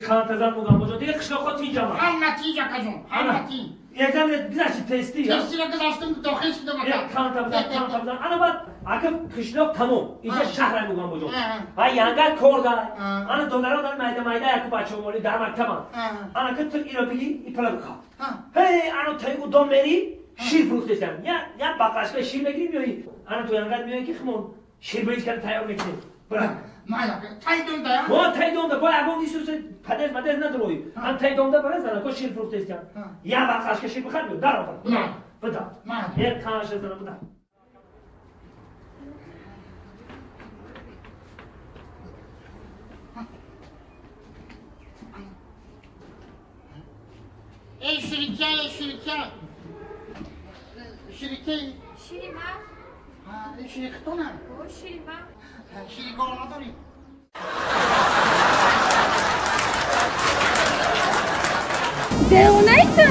Қантазан мугам боҷон. Дига қишлоқҳо тинҷама. Ҳама тинҷ акаҷон, ҳама тинҷ. Якам гузашти тести? Тестира гузаштам, дохил шудам ака. Қантазан, қантазан. Ана баъд ака қишлоқ тамом. Инҷа шаҳр мугам боҷон. Ва янга кор дар. Ана додарон дар майда майда яку бачаҳо моли дар мактабанд. Ана ки ту иро биги, и пала бихаб. Ҳей, ана таи удон мери, шир фурӯхтесам. Я, я бақашка шир мегири миёи. Ана ту янгат миёи ки химон ширбиринҷ карда тайёр мекунем. Бирак. Майла, тай донда я? О, тай донда, бо ягон исусе падез мадез надрои. Ан тай донда бара занако шир фурӯхтесам. Я бақашка шир бихар миё, дар овар. Буда. Як канаша зана буда. Эй, ширике, ширике. Ширике. Ширима. Ха, ширихтона. О, ширима. Ширикор надорӣ? Девонаи ту?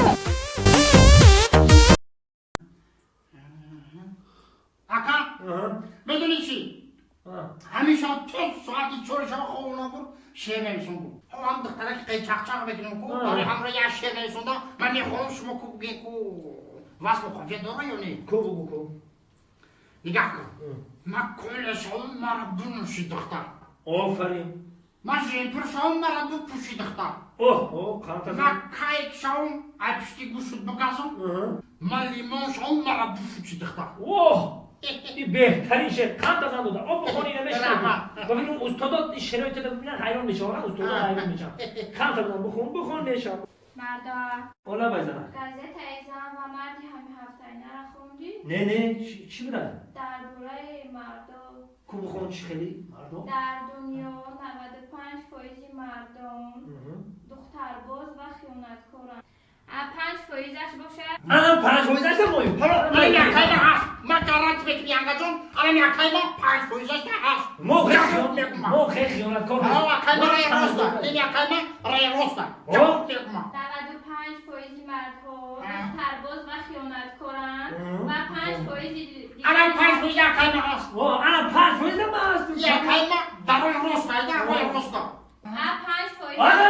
Ака, медонӣ чӣ? Ҳамеша то соати 4 шаба хоб набур, шеър нависон буд. Ҳам духтараки қайчақчақ мекунем ку, барои ҳамро як шеър нависонда, ман мехоҳам шумо ку бигӯед ку васфу қофия дора ё не? Ку бугӯ ку. Нигаҳ кун. Ман кола шавам, маро бинӯши духтар. Офарин. Ман жемпир шавам, маро бипӯши духтар. Оҳ, о, қанта. Ман кайк шавам, ай пушти гӯшт бигазам. Ман лимон шавам, маро бифучи духтар. Оҳ! Ин беҳтарин шеър. Қанта зан дода. Об бихони ина мешунавӣ. Бибин он устодо ин шеърҳои ту бибинанд ҳайрон мешаванд, устодо ҳайрон мешаванд. Қанта зан бихон, бихон мешавад. Марда. Ола байзана. Газетаи зан ва марди ҳами ҳафтаинаро хондӣ? Не, не, чӣ буда? Дар бораи мардо. Ку бихон чӣ хеле мардо? Дар дунё 95% мардон духтарбоз ва хиёнаткоранд. А 5%-аш бошад? Ана 5%-аш моем. Ҳоло ин якайма ҳаст. Ман гарант мекунам янгаҷон, ана якайма 5%-аш ҳаст. Мо хеле хиёнаткор. Ҳо, якайма рай роста. Ин якайма рай роста. Ҷавоб мекунам. 95% мардҳо духтарбоз ва хиёнаткоранд ва 5% Ана 5% якайма ҳаст. О, ана 5% ма ҳаст. Якайма дар рой роста, айда рой роста. А 5%. Ана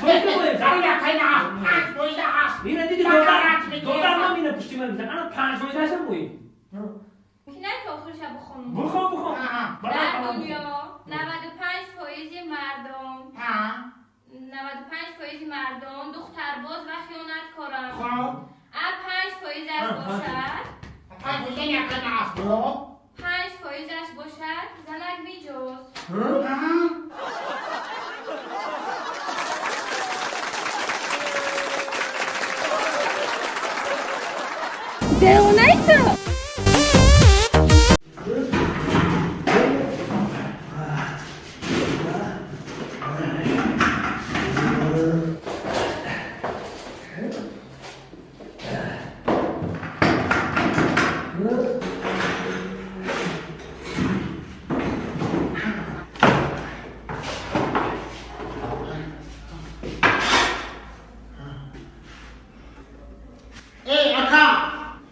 5% моем. Ана якайма ҳаст. 5% ҳаст. Ина диди додар, додар ман ина пушти ман мизан. Ана 5%-аш моем. Мумкин ки охирша бихонам? Бихон, бихон. Дар дунё 95% мардон 95% мардон духтарбоз ва хиёнаткоранд. Хоб. А 5%-аш бошад? 5% якайма ҳаст. Хоб. 5%-аш бошад, занак меҷоз. Девонаи ту? Эй, ака!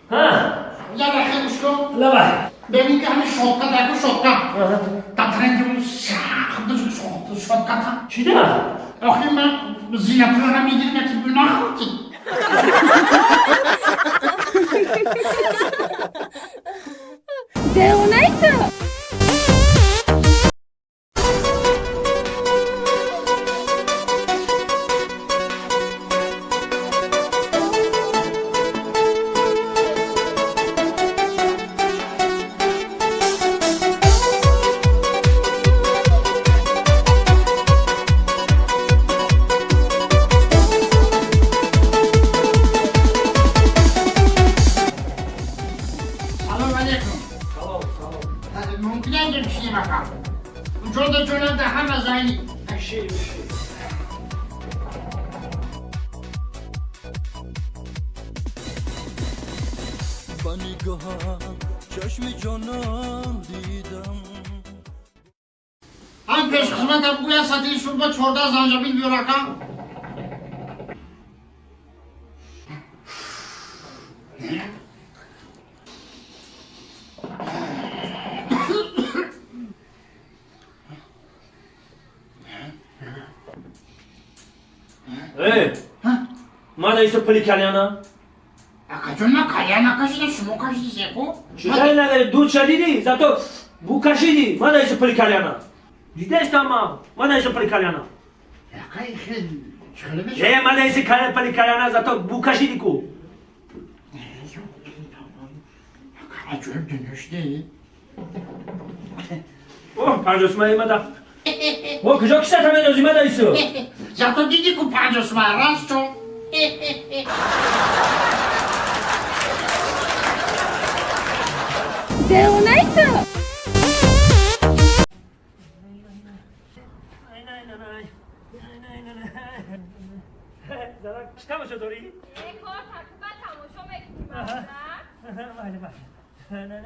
Ҳа. Я дақиқа гӯш кун. Лабай. Бибин ки ҳамин шотка даку шотка. Дар тренди он сахт шотката. Чӣ да? Охи ман зинапулара мегирим, яки бу нахӯрдӣ. Девонаи ту? Салом алейкум. Салом, салом. Мумкин аст бишинем ака? Ҷода ҷонам да ҳама зайни. Бишин, бишин. Ба нигоҳам чашми ҷонон дидам. Ҳам пешхизматам гӯя сатили шурба 14 занҷабил биёр ака. Эй, ман иса пули кальяна? Акаҷон, ман кальян накашидам, шумо кашидисе ку. Чизае надори, дуд шадиди, зато бу кашиди. Ман иса пули кальяна. Дидестам ман, ман иса пули кальяна. Ака, хел чӣ мешавад? Э, ман иса пули кальяна, зато бу кашиди ку. Аҷоиб дунё шуде. О, 50 сумаи мада. О, куҷо кисата мендозӣ мада исо? Зато диди ку 50 сума, раст чо? Девонаи ту? Чӣ тамошо дорӣ? Кор такба тамошо мекунӣ. Майли, майли. Не, не,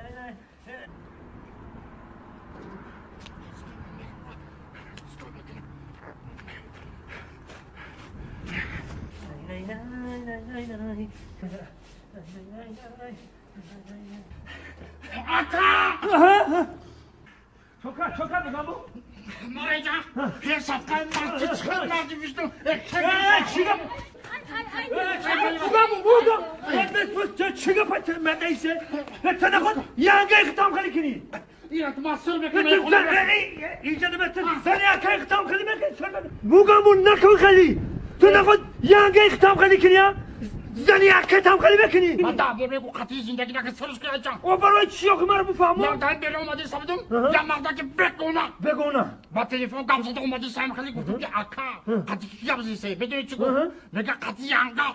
не. Ака! Чока, чока бигам бу? Мара инҷа ҳесабкаи марди чӣ марди бисту. Чӣ гап? Бугам, бугам. Чӣ гап ман исе? Ту наход янга иқтом хали кунӣ. Ира ма сир мекунам. Инҷа ту зани ака иқтом хали мекунӣ. Бугам бу накун хали. Ту наход янга иқтом хали кунӣ, зани ака там хали мекунӣ. Ман даҳ бор мегу қатъи зиндагӣ нака сирш кунам. О, барои чӣ охи маро буфаҳмо? Ман дар бера омади сабдум, я мардаки бегона. Бегона. Ба телефон гап зада омади сам хали гуфтум ки ака, қатъи ки гап зисе? Медони чӣ гуфт? Мега қатъи янга.